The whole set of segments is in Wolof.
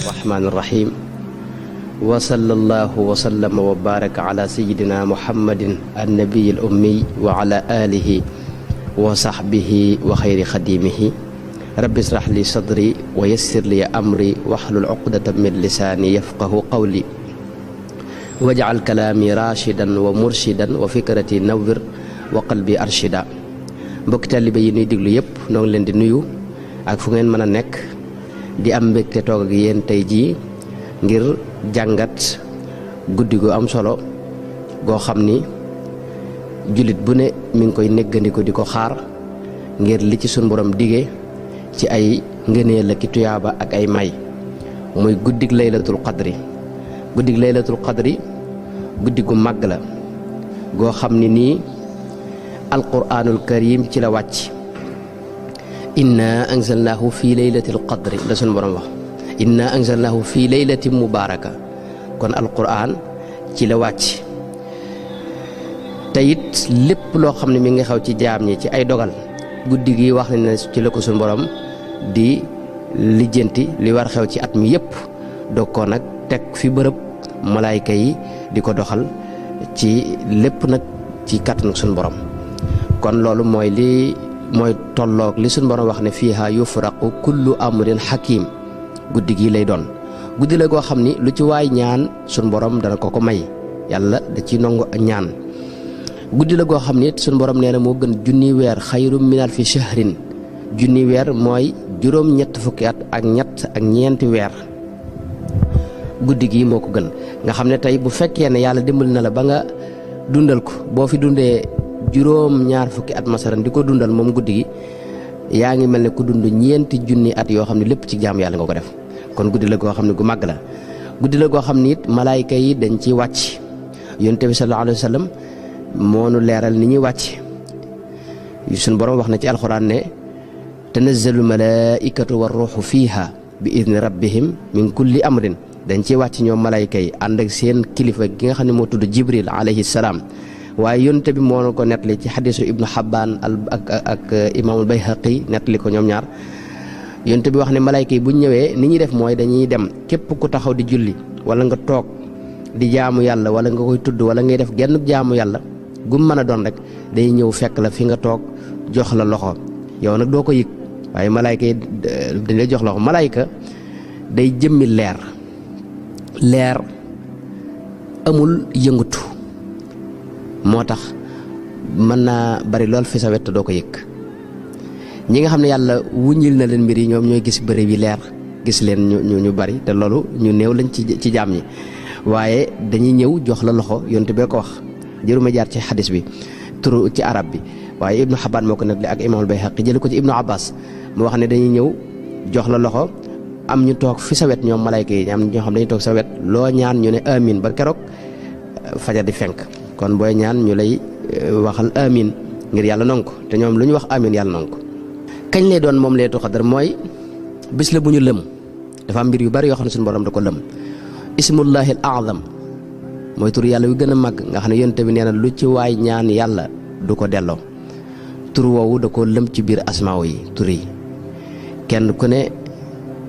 الرحمن الرحيم وصلى الله وسلم وبارك على سيدنا محمد النبي الأمي وعلى آله وصحبه وخير خديمه رب اشرح لي صدري ويسر لي أمري واحلل عقدة من لساني يفقه قولي واجعل كلامي راشدا ومرشدا وفكرتي نور وقلبي أرشدا mbokk taalibe yi ñuy déglu yëpp noo ngi leen di nuyu ak fu ngeen mën a nekk di am mbégte toog ak yéen tey jii ngir jàngat guddi gu am solo goo xam ni jullit bu ne mi ngi koy néggandiku di ko xaar ngir li ci sun borom dige ci ay ngëneel ak tuyaaba ak ay may muy guddig laylatul qadri guddi gu màgg la goo xam ni nii alquraanul karim ci la wàcc inna anzalnaahu fi laylatil qadri la sun borom wax inna anzalnaahu fi laylatin mubaaraka kon alquraan ci la wàcc te it lépp loo xam ne mi ngi xew ci jaam ñi ci ay dogal guddi gi wax ne ne ci la ko sun borom di lijjanti li war xew ci at mi yépp doog ko nag teg fi bërëb malaayka yi di ko doxal ci lépp nag ci kàttanu sun borom kon loolu mooy tolloog li suñ borom wax ne fiiha yufraqu kullu amrin hakim guddi gi lay doon guddi la goo xam ni lu ci waay ñaan suñ borom dana ko may yàlla da ci nongu ñaan guddi la goo xam ni suñ borom nee na moo gën junni weer xayrum min alfi shahrin junni weer mooy juróom-ñett fukki at ak ñett ak ñeenti weer guddi gi moo ko gën nga xam ne tey bu fekkee ne yàlla dimbali na la ba nga dundal ko boo fi dundee juróom ñaar fukki at masaran di ko dundal moom guddi gi yaa ngi mel ne ku dund ñeenti junni at yoo xam ne lépp ci jaamu yàlla nga ko def kon guddi la goo xam ne gu màgg la guddi la goo xam ne it malaayka yi dañ ciy wàcc yonent bi sallallahu alayhi wa sallam moo nu leeral ni ñuy wàcc suñu borom wax na ci alxuraan ne tanazzalu malaaikatu war ruuxu fiiha bi idni rabbihim min kulli amrin dañ ciy wàcc ñoom malaayka yi ànd ak seen kilifa gi nga xam ne moo tudd jibril alayhi salaam waaye yonte bi moo ko nettali ci xadisu ibnu Xabbaan ak imaamul Bayhaqi nettali ko ñoom ñaar yonte bi wax ne malayka yi bu ñëwee ni ñuy def mooy dañuy dem képp ku taxaw di julli wala nga toog di jaamu yàlla wala nga koy tudd wala ngay def genn jaamu yàlla gum mën a doon rek day ñëw fekk la fi nga toog jox la loxo yow nag doo ko yëg waaye malayka yi dañ lay jox loxo malayka day jëmmi leer amul yëngutu moo tax mën naa bari lool fi sa wet doo ko yëg ñi nga xam ne yàlla wuññil na leen mbir yi ñoom ñooy gis bëri bi leer gis leen ñu bari te loolu ñu néew lañ ci jaam ñi waaye dañuy ñëw jox la loxo yonte bee ko wax jëruma jaar ci xadis bi turu ci arab bi waaye ibnu Xabbaan moo ko nettali ak imaamul Bayhaqi jële ko ci ibnu Abbas mu wax ne dañuy ñëw jox la loxo am ñu toog fi sa wet ñoom malayka yi am ñoo xam dañuy toog sa wet loo ñaan ñu ne amin ba keroog fajar di fenk kon booy ñaan ñu lay waxal amin ngir yàlla nangu ko te ñoom lu ñu wax amin yàlla nangu ko kañ lay doon moom laylatul qadr mooy bis la bu ñu lëm dafa am mbir yu bari yoo xam ne suñu borom da ko lëm ismullahi al azam mooy tur yàlla wi gën a màgg nga xam ne yonent bi nee na lu ci waay ñaan yàlla du ko delloo tur woowu da ko lëm ci biir asmaaw yi tur yi kenn ku ne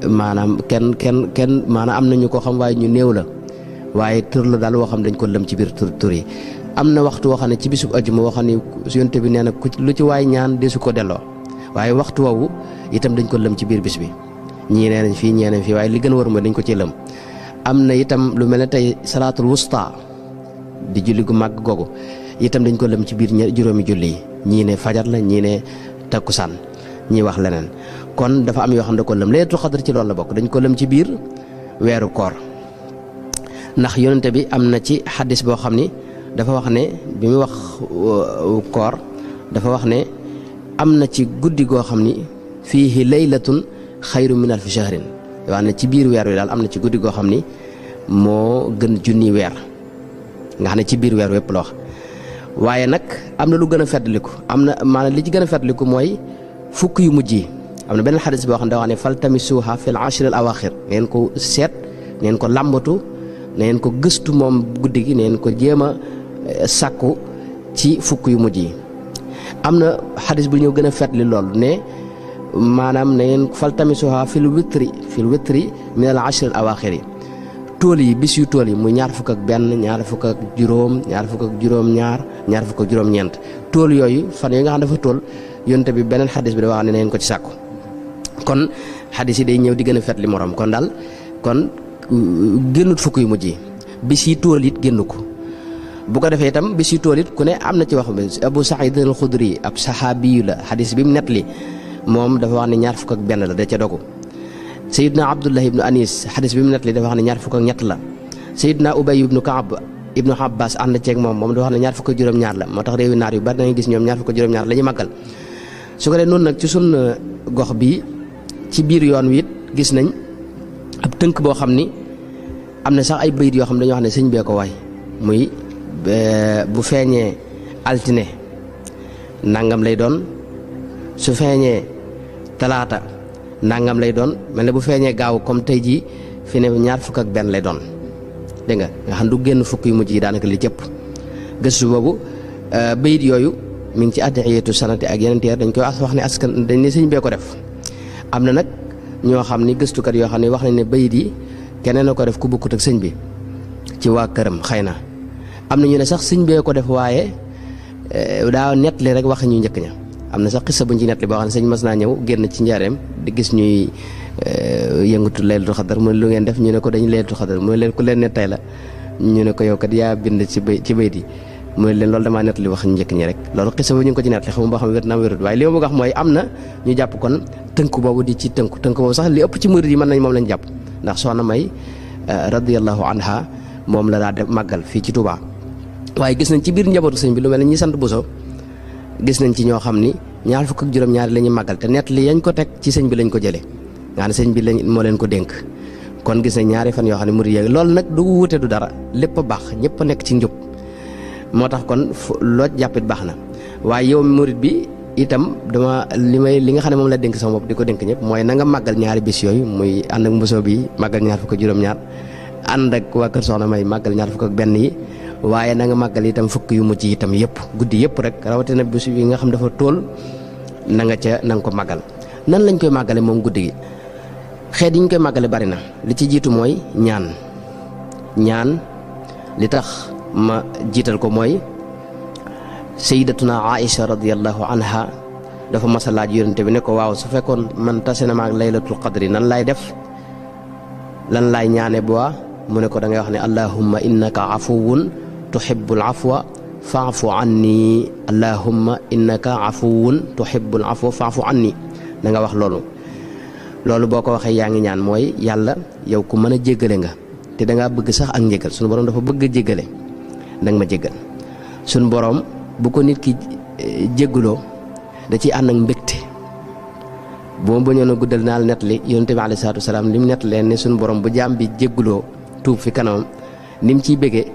maanaam kenn maanaam am na ñu ko xam waaye ñu néew la waaye tur la daal woo xam dañ ko lëm ci biir tur yi am na waxtu woo xam ne ci bisub ajjuma woo xam ne yonte bi nee na lu ci waay ñaan desu ko delloo waaye waxtu woowu itam dañ ko lëm ci biir bis bi ñii nee nañ fii ñee nañ fii waaye li gën a war mooy dañ ko ci lëm am na itam lu mel ne tey salaatul wusta di julli gu màgg googu itam dañ ko lëm ci biir juróomi julli yi ñii ne fajar la ñii ne takkusaan ñii wax leneen kon dafa am yoo xam ne da ko lëm laylatul qadr ci loolu la bokk dañ ko lëm ci biir weeru koor ndax yonente bi am na ci xaddis boo xam ni dafa wax ne bi mu wax koor dafa wax ne am na ci guddi goo xam ni fiihi laylatun xayru min alfi shahrin wax ne ci biir weer wi daal am na ci guddi goo xam ni moo gën junni weer nga xam ne ci biir weer wépp la wax waaye nag am na lu gën a feddliku am na maanaam li ci gën a feddliku mooy fukk yu mujj yi am na beneen xaddis boo xam ne da wax ne faltamisuha fil ashr al awaxir ngeen ko seet ngeen ko làmbatu neen ko gëstu moom guddi gi neen ko jéem a sàkku ci fukk yu mujj yi am na xadis bu ñëw gën a fetli loolu ne maanaam na ngeen faltamisuha fil witri min al ashr al awaaxir tool yi bis yu tool yi muy ñaar fukk ak benn ñaar fukk ak juróom ñaar fukk ak juróom-ñaar ñaar fukk ak juróom-ñeent tool yooyu fan yooyu nga xam dafa tool yonte bi beneen xadis bi da wax ne na ngeen ko ci sàkku kon xadis yi day ñëw di gën a fetli morom kon daal kon génnut fukk yu mujj yi bis yi tool it génn ko bu ko defee itam bis yu tool it ku ne am na ci wax bi Abu Saïd al Xudri ab saxaabiyu la xadis bi mu nettali moom dafa wax ne ñaar fukk ak benn la da ca dogu Seydina Abdullah ibnu Anis xadis bi mu nettali dafa wax ne ñaar fukk ak ñett la Seydina Ubay ibnu Kaab ibnu Abbas ànd ceeg moom dafa wax ne ñaar fukk ak juróom-ñaar la moo tax réewi naar yu bari da ngay gis ñoom ñaar fukk ak juróom-ñaar la ñuy màggal su ko dee noonu nag ci sun gox bi ci biir yoon wi it gis nañ ab tënk boo xam ni am na sax ay bayit yoo xam ne dañoo wax ne sëñ bee ko waay muy bu feeñee altine nangam lay doon su feeñee talaata nangam lay doon mel ne bu feeñee gaaw comme tey jii fi ne ñaar fukk ak benn lay doon dégg nga xam du génn fukk yu mujj yi daanaka li jëpp gëstu boobu bayit yooyu mi ngi ci addiyeetu sanati ak yeneen teer dañ koy wax ne askan dañ ne sëñ bee ko def am na nag ñoo xam ni gëstukat yoo xam ne wax nañ ne bayit yi keneen a ko def ku bokkut ak sëñ bi ci waa këram xëy na am na ñu ne sax sëñ bee ko def waaye daa nettali rek wax ñu njëkk ña am na sax xissa buñ ci nettali boo xam ne sëñ mas naa ñëw génn ci njaareem di gis ñuy yëngatu laylatul xadar mu ne lu ngeen def ñu ne ko dañu laylatul xadar mu ne leen ku leen ne tey la ñu ne ko yow kat yaa bind ci bayit yi mu ne leen loolu damaa nettali wax ñu njëkk ñi rek loolu xissa bu ñu ngi ko ci nettali xamu boo xam ne wér na wérut waaye li ma bëgg a wax mooy am na ñu jàpp kon tënk boobu di ci tënk boobu sax li ëpp ci murid yi mën nañ moom lañ jàpp ndax soxna May radiyallahu anha moom la daa def màggal fii ci Touba waaye gis nañ ci biir njabootu sëñ bi lu mel ne ñi sant Bousso gis nañ ci ñoo xam ni ñaar fukk ak juróom-ñaari la ñuy màggal te nett li yañ ko teg ci sëñ bi lañ ko jëlee nga ne sëñ bi lañ moo leen ko dénk kon gis nañ ñaari fan yoo xam ne murid yeeg loolu nag du wute du dara lépp a baax ñëpp a nekk ci njub moo tax kon loo jàppit baax na waaye yow murid bi itam dama li nga xam ne moom la dénk sama bopp di ko dénk ñëpp mooy na nga màggal ñaari bis yooyu muy ànd ak Bousso bi màggal ñaar fukk ak juróom-ñaar ànd ak waa kër Soxna May màggal ñaar fukk ak benn yi waaye na nga màggal itam fukk yu mujj itam yëpp guddi yëpp rek rawatina bis yi nga xam dafa tool na nga ko màggal nan lañ koy màggale moom guddi gi xeet yi ñu koy màggale bari na li ci jiitu mooy ñaan li tax ma jiital ko mooy sayyidatuna Aïcha radiyallahu anha dafa mas a laaj yonente bi ne ko waaw su fekkoon man tase na ma ak laylatul qadri nan laay def lan laay ñaane bu mu ne ko da ngay wax ne allahumma innaka afuwun tuhibbul afwa fa'fu anni allahumma innaka afuwun tuhibbul afwa fa'fu anni da nga wax loolu boo ko waxee yaa ngi ñaan mooy yàlla yow ku mën a jéggale nga te dangaa bëgg sax ak njéggal suñu borom dafa bëgg a jéggale danga ma jéggal suñu borom bu ko nit ki jéggaloo da ciy ànd ak mbégte boo bañoon a guddal naal nettali yonent bi alayhi salaatu wasalaam li mu nettalee ne suñu borom bu jaam bi jéggaloo tuub fi kanamam ni mu ciy bëggee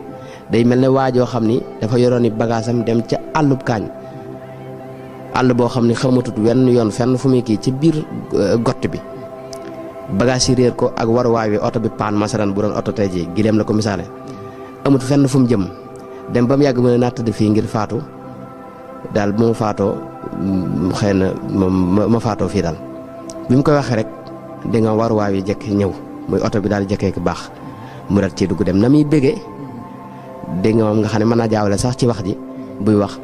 day mel ne waajoo xam ni dafa yoroon i bagaasam dem ca àllub kaañ àll boo xam ni xamatut wenn yoon fenn fu muy kii ci biir gott bi bagaas yi réer ko ak waruwaay wi oto bi paan masalan bu doon oto tey ji gileem la ko misaale amut fenn fu mu jëm dem ba mu yàgg mën a naa tëdd fii ngir faatu daal bu ma faatoo xëy na ma faatoo fii daal bi mu koy waxee rek di nga waruwaay wi jekk ñëw muy oto bi daal jekkee ku baax mu dal ci dugg dem na muy bëggee dégg nga moom nga xam ne mën naa jaawale sax ci wax ji buy wax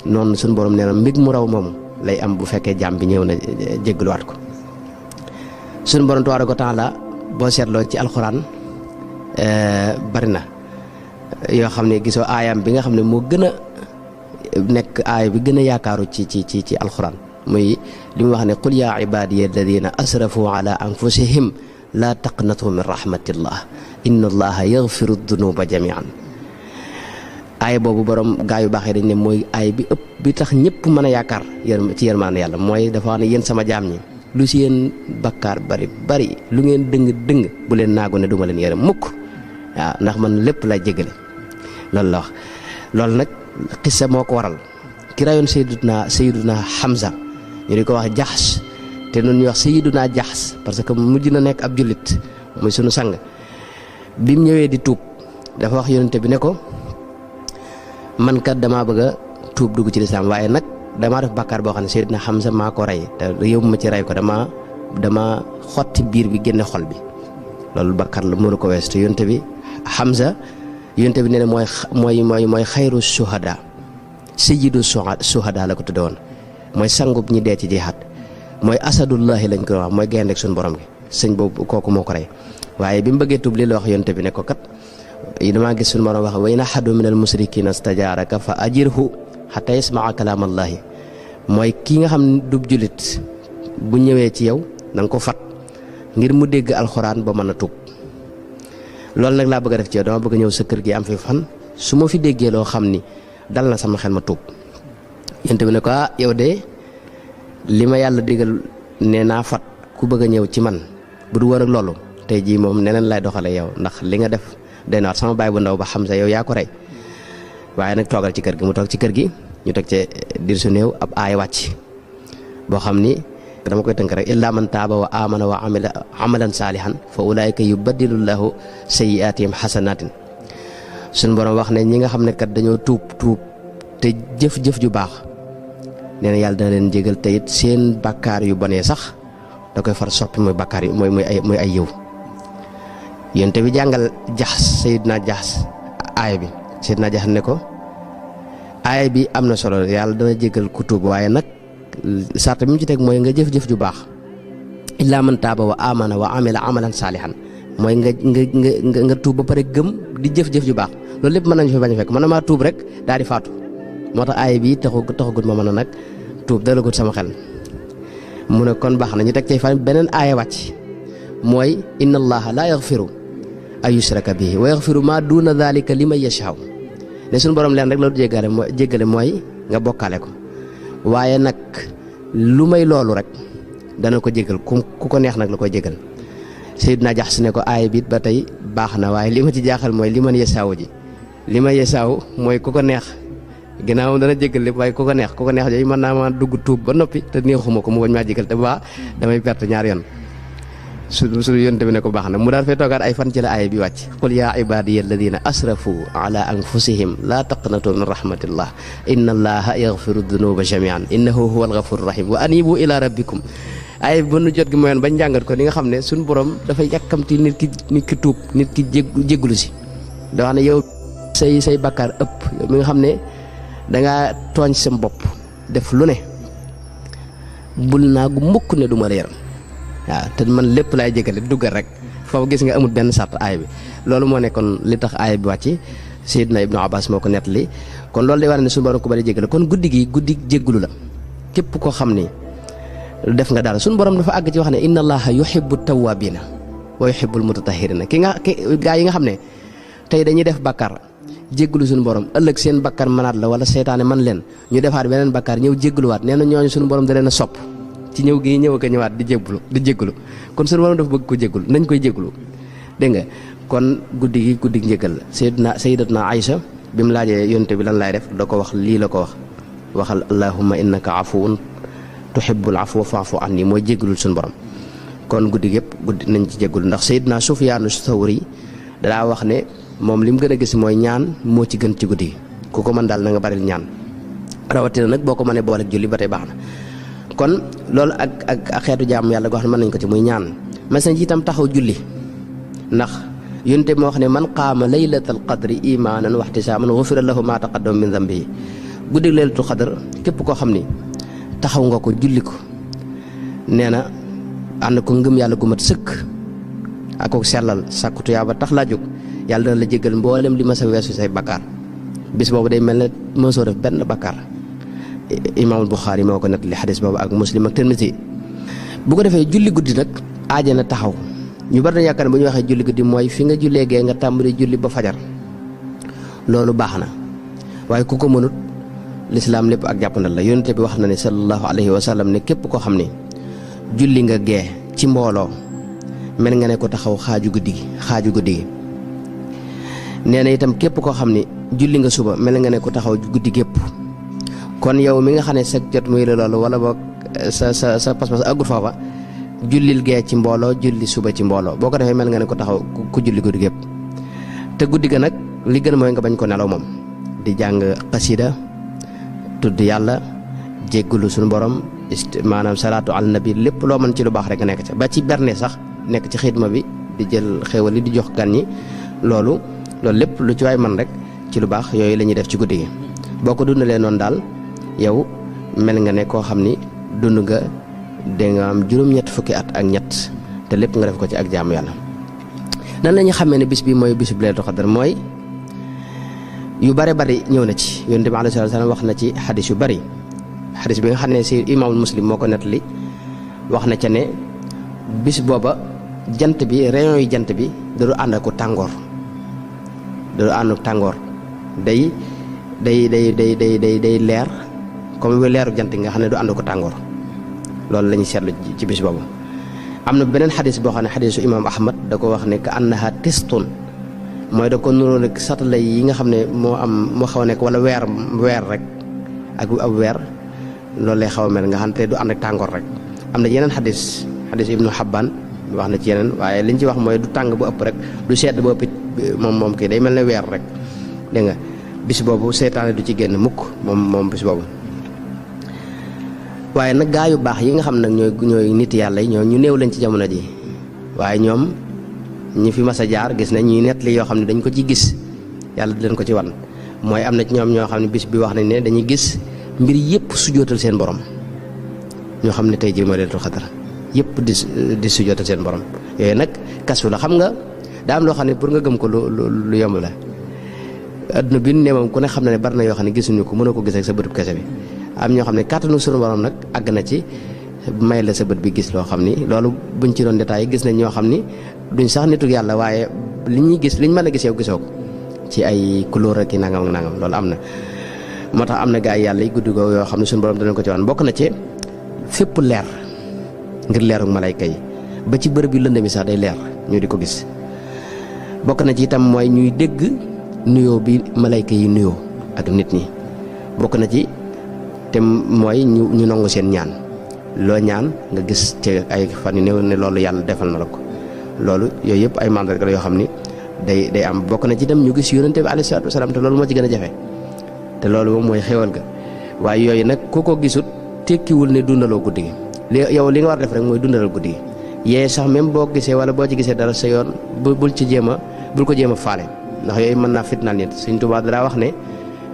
noonu suñu borom nee na mbég mu raw moomu lay am bu fekkee jàmm bi ñëw na jéggaluwaat ko suñu borom tabaaraka wa taala boo seetloo ci alxuraan bari na yoo xam ne gisoo aayam bi nga xam ne moo gën a nekk aaya bi gën a yaakaaru ci alxuraan muy li mu wax ne qul yaa ibaadiya alladina asrafu ala anfusihim laa taqnatu min rahmatillah inna allaha yaghfiru dunuba jamian aaya boobu borom gaa yu baaxee dañ ne mooy aaya bi ëpp bi tax ñëpp mën a yaakaar ci yërmaande yàlla mooy dafa wax ne yéen sama jaam ñi lu si yéen bakkaar bari lu ngeen dëng bu leen naagu ne duma leen yërëm mukk waaw ndax man lépp lay jégale loolu la wax loolu nag xissa moo ko waral ki rayoon sayyiduna Hamza ñu di ko wax Jaxs te noonu ñuy wax sayyiduna Jaxs parce que mujj na nekk ab jullit muy sunu sang bi mu ñëwee di tuub dafa wax yonente bi ne ko man kat damaa bëgg a tuub dugg ci lislaam waaye nag damaa def bàkkaar boo xam ne Seydina Hamza maa ko rey te yóbbu ma ci rey ko dama xotti biir bi génne xol bi loolu bàkkaar la mënu ko wees te yonte bi Hamza yonte bi nee na mooy xayru suhada sayyidu suhada la ko tudde woon mooy sangub ñi dee ci jihaad mooy asadullahi lañ ko wax mooy gaynde ak suñu borom gi sëñ boobu kooku moo ko rey waaye bi mu bëggee tuub li la wax yonte bi ne ko kat damaa gis suñu borom wax wa in ahadun minal musrikina stajaaraka fa ajirhu hatta yasmaa kalaamallaahi mooy kii nga xam ne du jullit bu ñëwee ci yow na nga ko fat ngir mu dégg alxuraan ba mën a tuub loolu nag laa bëgg a def ci yow dama bëgg a ñëw sa kër gi am fi fan su ma fi déggee loo xam ni dal na sama xel ma tuub yonte bi ne ko yow de li ma yàlla digal nee naa fat ku bëgg a ñëw ci man bu du woon ak loolu tey jii moom neneen lay doxale yow ndax li nga def day na sama baay bu ndaw ba Hamza yow yaa ko rey waaye nag toogal ci kër gi mu toog ci kër gi ñu teg ci dir su néew ab aay wàcc boo xam ni dama koy tënk rek illa man taaba wa amana wa amila amalan saalihan fa ulaayika yubaddilullahu sayyi'aatihim xasanaatin suñ borom wax ne ñi nga xam ne kat dañoo tuub te jëf-jëf ju baax nee na yàlla dana leen jégal te it seen bakkaar yu bonee sax da koy far soppi muy bakkaar yi muy ay yiw yonte bi jàngal Seydina Jaxs aaya bi Seydina Jaxs ne ko aaya bi am na solo yàlla dana jégal ku tuub waaye nag sart bi mu ci teg mooy nga jëf-jëf ju baax illaa man taaba wa amana wa amila amalan saalihan mooy nga tuub ba pare gëm di jëf-jëf ju baax loolu lépp mën nañu fi bañ a fekk mën na maa tuub rek daal di faatu moo tax aaya bi taxagut ma mën a nag tuub dalagut sama xel mu ne kon baax na ñu teg cay fan beneen aaya wàcc mooy inna allaha laa yaxfiru ay yushraka bihi wa yaxfiru ma duna dalika liman yashaa ne suñu borom leen rek la du jéggale mooy nga bokkaale ko waaye nag lu may loolu rek dana ko jéggal ku ko neex nag la koy jéggal Seydina Jaxs ne ko aaya bi ba tey baax na waaye li ma ci jaaxal mooy liman yashaa ji liman yashaa mooy ku ko neex ginnaaw dana jéggal lépp waaye ku ko neex yooyu mën naa ma dugg tuub ba noppi te neexuma ko mu bañ maa jéggal te baax damay perte ñaar yoon su yonte bi ne ko baax na mu daal fay toogaat ay fan ci la aaya bi wàcc qul yaa ibaadiya alladina asrafu ala anfusihim laa taqnatu min rahmatillah inna allaha yaxfiru dunuba jamian innahu huwa alghafuru rahim wa anibu ila rabbikum aaya bi ba nu jot gi mooyoon bañ jàngat ko ni nga xam ne suñu borom dafay yàkkamti nit ki tuub nit ki jéggulu si da wax ne yow say bakkaar ëpp yow mi nga xam ne dangaa tooñ sa bopp def lu ne bul naa gu mukk ne du ma réer waaw te man lépp laay jégale duggal rek foofu gis nga amul benn sart aay bi loolu moo nekkoon li tax aay bi wàcc Seydina Ibnu Abbas moo ko nettali kon loolu day war ne suñu borom ko bari jégale kon guddi jéggulu la képp koo xam ni def nga daal suñu borom dafa àgg ci wax ne inna allaha yuhibbu tawwabina wa yuhibbul mutatahhirina gaa yi nga xam ne tey dañuy def bakkar jéggulu suñu borom ëllëg seen bakkar mënaat la wala seytaane man leen ñu defaat beneen bakkar ñëw jégguluwaat nee na ñooñu suñu borom da leen a sopp ci ñëw gi ñëw ak a ñëwaat di jéggulu kon suñu borom dafa bëgg ko jéggulu nañ koy jéggulu dégg nga kon guddi njéggal la sayyidatuna Aïcha bi mu laajee yonte bi lan laay def da ko wax lii la ko wax waxal allahumma innaka afuwun tuhibbul afwa fa'fu anni mooy jéggalul suñu borom kon guddi nañ ci jéggulu ndax sayyidna Sufyaanu Sawri daa wax ne moom li mu gën a gis mooy ñaan moo ci gën ci guddi ku ko mën daal na nga baril ñaan rawatina nag boo ko mënee boole ak julli ba tey baax na kon loolu ak xeetu jaamu yàlla goo xam ne mën nañ ko ci muy ñaan mas nañ ci itam taxaw julli ndax yonte moo wax ne man qaama laylatal qadri imaanan wa ihtisaaban ghufira lahu ma taqaddama min dhanbihi guddi laylatul qadr képp koo xam ni taxaw nga ko julli ko nee na ànd ko ngëm yàlla gu mat sëkk ak ko sellal sàkku tuyaaba tax laa jóg yàlla dana la jéggal mboolem li ma sa weesu say bakkaar bis boobu day mel ne mosoo def benn bakkaar imaamul Buxaari moo ko nettali xadis boobu ak Muslim ak Tirmisi bu ko defee julli guddi nag aaja na taxaw ñu bari na yaakaar ne bu ñu waxee julli guddi mooy fi nga jullee gee nga tàmbali julli ba fajar loolu baax na waaye ku ko mënut lislaam lépp ak jàppandal la yonente bi wax na ne sallallahu alayhi wa sallam ne képp koo xam ne julli nga gee ci mbooloo mel nga ne ko taxaw xaaju guddi gi nee na itam képp koo xam ne julli nga suba mel nga ne ko taxaw guddi gépp kon yow mi nga xam ne sa jot muy loolu wala boog sa pas-pas àggut foofa jullil gee ci mbooloo julli suba ci mbooloo boo ko defee mel nga ne ko taxaw ku julli guddi gépp te guddi ga nag li gën mooy nga bañ ko nelaw moom di jàng xasida tudd yàlla jéggalu suñu borom maanaam salaatu ala nabi lépp loo mën ci lu baax rek nga nekk ca ba ci berne sax nekk ci xidma bi di jël xéewal yi di jox gan ñi loolu lépp lu ci waay man rek ci lu baax yooyu la ñuy def ci guddi gi boo ko dundalee noonu daal yow mel nga ne koo xam ni dund nga dégg nga am juróom-ñett fukki at ak ñett te lépp nga def ko ci ak jaamu yàlla. nan la ñu xamee ne bis bi mooy bisu Laylatul Qadr mooy yu bare bari ñëw na ci Yonent bi alayhi salaatu wa salaam wax na ci xadis yu bari xadis bi nga xam ne si imaamul Muslim moo ko nettali wax na ca ne bis booba jant bi rayon yi jant bi da du ànd ak tàngoor da du ànd ak tàngoor day leer comme leeru jant nga xam ne du ànd ko tàngoor loolu la ñuy seetlu ci bis boobu. am na beneen xadis boo xam ne xadisu imaam Ahmad da ko wax ne ka annaha tistun mooy da ko nuroo rek satala yi nga xam ne moo xaw a nekk wala weer rek ak ab weer loolu lay xaw a mel nga xam te du ànd ak tàngoor rek. am na yeneen xadis Ibnu Xabbaan wax na ci yeneen waaye liñ ci wax mooy du tàng ba ëpp rek du sedd ba ëpp moom kii day mel ne weer rek dégg nga bis boobu seytaane du ci génn mukk moom bis boobu. waaye nag gaa yu baax yi nga xam nag ñooy nit yàlla yi ñu néew lañ ci jamono ji waaye ñoom ñi fi mas a jaar gis nañ ñuy nettali yoo xam ne dañ ko ci gis yàlla di leen ko ci wan mooy am na ci ñoom ñoo xam ne bis bi wax nañ ne dañuy gis mbir yëpp sujootal seen borom ñoo xam ne tey jii mooy Laylatul Qadr yëpp di sujootal seen borom yooyu nag kasu la xam nga daa am loo xam ne pour nga gëm ko lu yomb la adduna bi ne moom ku ne xam na ne bari na yoo xam ne gisuñu ko mënoo ko gis ak sa bëtub kese bi am ñoo xam ne kàttanu sunu borom nag àgg na ci may la sa bët bi gis loo xam ni loolu buñ ci doon détaillé gis nañ ñoo xam ni duñ sax nituk yàlla waaye li ñuy gis liñ mën a gis yow gisoo ko ci ay couleur ak i nangam loolu am na. moo tax am na gaa yi yàlla yi guddi googu yoo xam ne sunu borom danañ ko ci wan bokk na ci fépp leer ngir leeruk malayka yi ba ci bërëb yu lëndëm mi sax day leer ñu di ko gis. bokk na ci itam mooy ñuy dégg nuyoo bi malayka yi nuyoo ak nit ñi bokk na ci. te mooy ñu nangu seen ñaan loo ñaan nga gis ci ay fan yu néew ne loolu yàlla defal na la ko loolu yooyu yëpp ay mandarga la yoo xam ni day am bokk na ci dem ñu gis yonente bi alayhi salaatu wasalaam te loolu moo ci gën a jafe te loolu moom mooy xéwal ga waaye yooyu nag ku ko gisut tekkiwul ne dundaloo guddi gi yow li nga war def rek mooy dundalal guddi gi yee sax même boo gisee wala boo ci gisee dara sa yoon bul ko jéem a faale ndax yooyu mën naa fitnaal nit Sëñ Tuubaa dara wax ne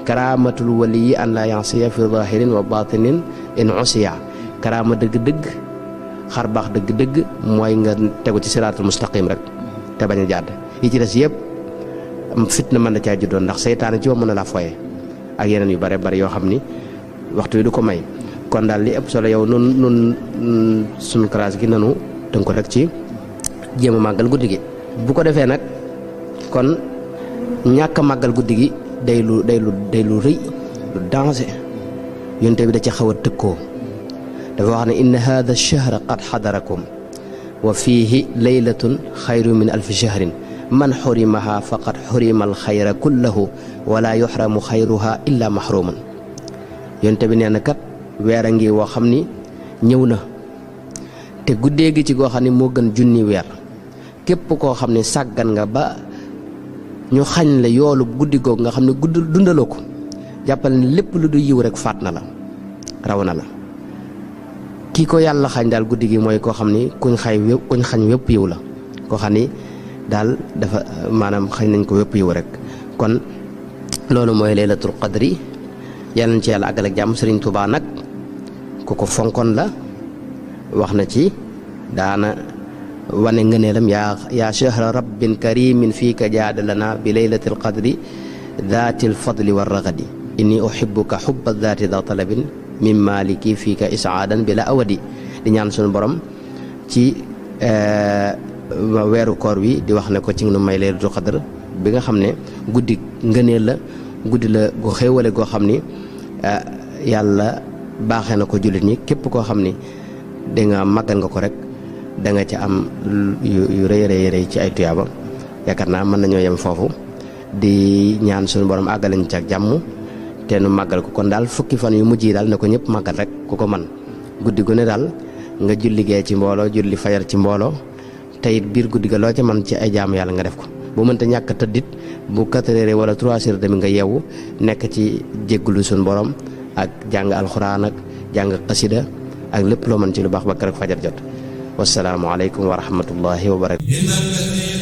karaamatul waliyi an la yansiya fi zahirin wa batinin in usiya karaama dëgg-dëgg xar baax dëgg-dëgg mooy nga tegu ci siraatul mustaqim rek te bañ a jàdd yi ci des yëpp fitna mën na caa juddoo ndax seytaane ci mën na laa foye ak yeneen yu bare bare yoo xam ni waxtu wi du ko may kon daal li ëpp solo yow nun suñu classe gi nanu tënk ko rek ci jéem a màggal guddi gi bu ko defee nag kon ñàkk a màggal guddi gi day lu rëy lu danger yonte bi da ci xaw a tëkkoo dafa wax ne inna hada ash-shahra qad xadarakum wa fiihi laylatun xayru min alfi shahrin man xurimaha faqad xurima alxayra kullahu wala yuxramu xayruha illa maxruman yonte bi nee na kat weer a ngi woo xam ni ñëw na te guddee gi ci goo xam ne moo gën junni weer képp koo xam ne sàggan nga ba ñu xañ la yoolu guddi googu nga xam ne dundaloo ko jàppal ne lépp lu du yiw rek faat na la raw na la kii ko yàlla xañ daal guddi gi mooy koo xam ni kuñ xañ wépp yiw la koo xam ni daal dafa maanaam xañ nañ ko wépp yiw rek kon loolu mooy laylatul qadri yàlla na ci yàlla àggal ak jàmm. Sëriñ Tuubaa nag ku ko fonkoon la wax na ci daana wane ngëneelam yaa shahra rabbin karimin fiika jaadalana bi laylatil qadri daatil fadli war ragadi inni uhibbuka hubba daati da talabin min maliki fiika isaadan bi la awadi di ñaan suñu borom ci weeru koor wi di wax ne ko ci nu may laylatul qadr bi nga xam ne guddi ngëneel la guddi la gu xéewale goo xam ni yàlla baaxee na ko jullit ñi képp koo xam ni da nga màggal nga ko rek da nga ci am yu rëy rëy ci ay tuyaaba yaakaar naa mën nañoo yem foofu di ñaan suñu borom àggalañ ci ak jàmm te nu màggal ko kon daal fukki fan yu mujj yi daal ne ko ñëpp màggal rek ku ko man guddi gu ne daal nga julli gee ci mbooloo julli fajar ci mbooloo te it biir guddi ga loo ca man ci ay jaamu yàlla nga def ko bu mënta ñàkk tëddit bu 4 heures wala 3 heures demi nga yeewu nekk ci jéggulu suñu borom ak jàng alxuraan ak jàng xasida ak lépp loo mën ci lu baax ba keroog fajar jot. wassalaamu aleykum wa rahmatullahi wa barakatuh.